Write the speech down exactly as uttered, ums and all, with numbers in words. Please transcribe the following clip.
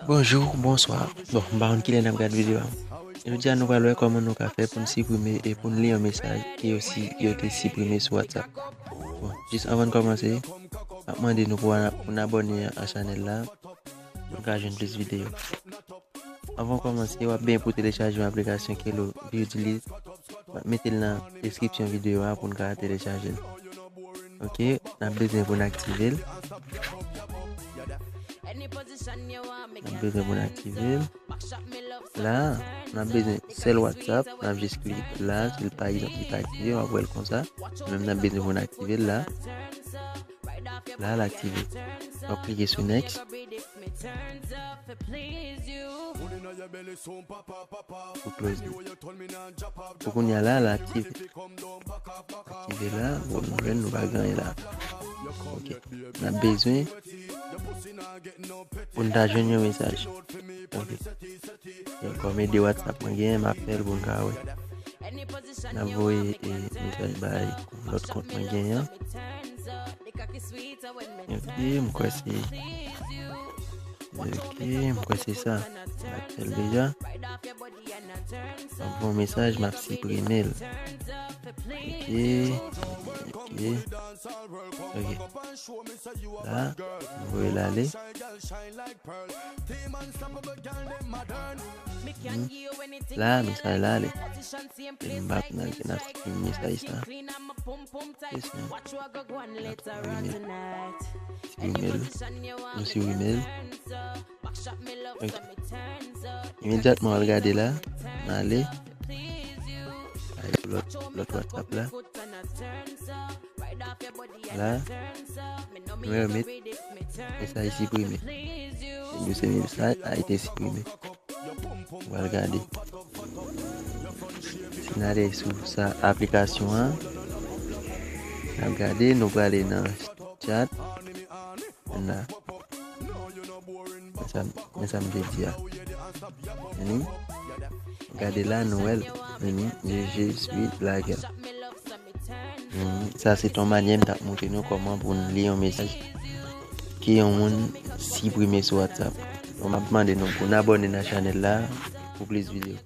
Bonjou, bonswa. Bon, m pa konn kilè n ap gad videyo a. Jodi a, nou pral wè kòman nou ka fè pou n siprime e pou n li yon mesaj ke yo, si, yo te siprime sou WhatsApp. Bon, jis anvan n kòmanse, m ap mande nou pou, pou n abòne a chanèl la, pou n ka jwenn plis videyo. Anvan w kòmanse, w ap benyen pou telechaje yon aplikasyon ke lo Virdilit. M ap mete l nan deskripsyon videyo a pou n ka telechaje l. Ok, n ap bezwen pou n aktive l. N ap bezwen pou n aktive l. La, n ap bezwen sèl WhatsApp, n ap jis klike la, si l pa egzanp li pa aktive, w ap wè l konsa. Menm n ap bezwen pou n aktive l la. La, l aktive. W ap klike sou next. Pou close li. Pou kounye a la, l aktive. Aktive la, bon, nou jwenn, nou pa gen anyen la. Ok. N ap bezwen pou n ta jwenn yon mesaj. Ok. Yo, kòm e de WhatsApp mwen genyen, m ap fè l pou n ka wè. N ap voye, e, mesaj bay lòt kont mwen genyen an. Ok, m kwè se, ok, m kwè se sa. M ap fè l deja. M ap voye yon mesaj, m ap siprime l. Ok, ok, ok. La, m voye l ale. Hmm. La, mesaj la ale. E m ap nan, nan siprime mesaj sa. Kesyon. N ap siprime l. Siprime l. Nou siprime l. Ok. Imedyatman, w al gade la. N ale. Al pou lòt, lòt WhatsApp la. La, nou remèt mesaj siprime. Se nou se mesaj a ete siprime. W al gade. Si n ale sou sa aplikasyon an, n ap gade, nou prale nan chat. Ann la. Men sa, men sa m te di a. Vini. Gade la, nou wè l. Vini. Je, je suis la guerre. Hmm, sa se ton manyè m t ap montre nou kòman pou n li yon mesaj ke yon moun siprime sou WhatsApp. Bon, m ap mande nou pou n abòne nan chanèl la pou plis videyo.